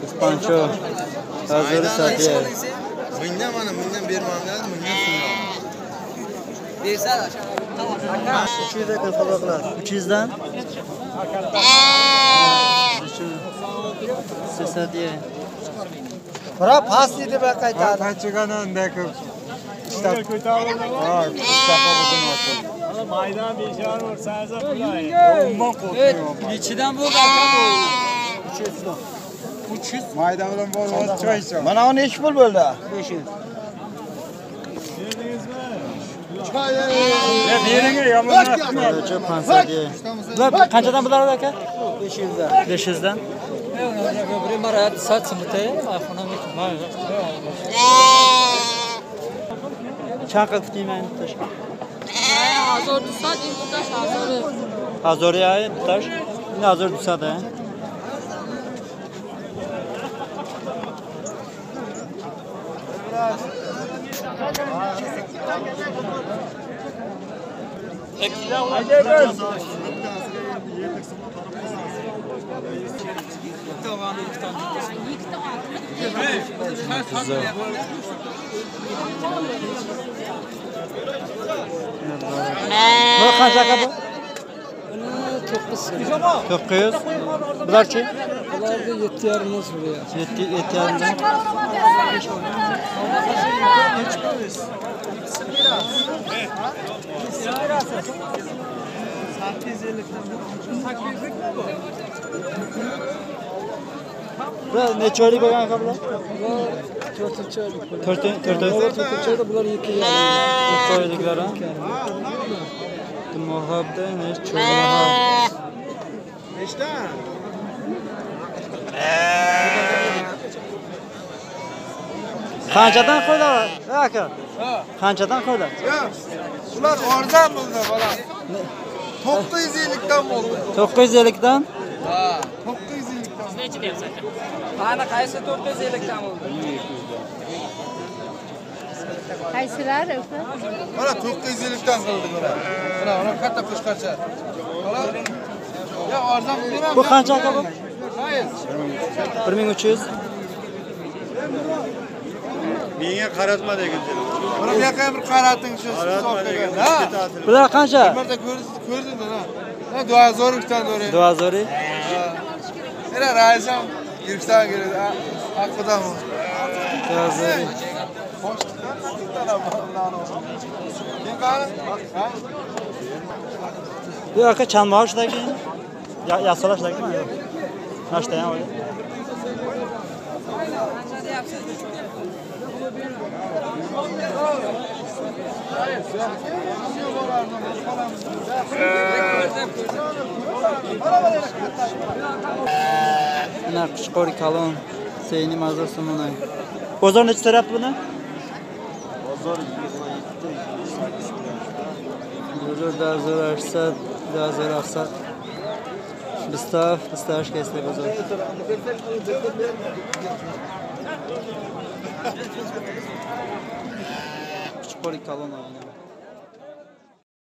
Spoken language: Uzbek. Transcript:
Ispancho. Hazır satıyor. Mingdan mana mingdan bermam, mingdan so'rab. Bersa 300 ekan qovoqlar. 300 dan. 300 Bura past edi be qaytardi. Qanchagan unday ko'p. Ishlab ha, ishlab Maydan 5 ursangiz pulay. Umuman qo'rqmayman. Nechidan bu aka bu? 300. Maydan bilan bo'lmasa choy ichaman. Mana uni nechi pul bo'ldi? 500. Bular qanchadan bular aka? 500 dan. 500 dan. Чанд қад гуфтӣ дуташ? 1200 ин дуташ 1000. 1000 ай дуташ? Ин 1200 а. Bu qancha aka bu? 900. 900. Bularchi? Bularda 7,5 so'rayapti. 7,5. Bu necha oylik bo'lgan aka bular? Bular 4 oylik. 4 oy. 4 oyda bular 2,5. 2 oyliklar ha? Muhabda necha oylik? Nechta? Qanchadan qo'ydilar aka? Qanchadan qo'ydilar? Yo'q. Ular arzon bo'ldi bola. 950 dan bo'ldi. 950 dan? Ha, 950 dan. Necha deyapsiz aka? Qani qaysi 450 dan bo'ldi? Qaysilari aka? Mana 950 dan qildik ular. Mana ular katta qo'shqarcha. Bola. Ya arzon beraman. Bu qancha aka bu? 1300. Menga qaratma degan. Buni bu yoqqa bir qarating shu hisobga. Ha. Bular qancha? Bir marta ko'rdingiz, ha. Ha, 2003 dan to'g'ri. 2000. Era raisam Yirishdan keladi. Aqqidan. 2000. Bu aka chand moh shdagi? Ya so'rashdagimi? Nashta ham o'yla. Mana Qo'chqor kalon seyni mazur so'mona. Bozor necha so'rayapti buni? Bozor 27 Bozor 2800, 2700. 27, 28 kesdi bozor. Qo'chqor kalon olgan.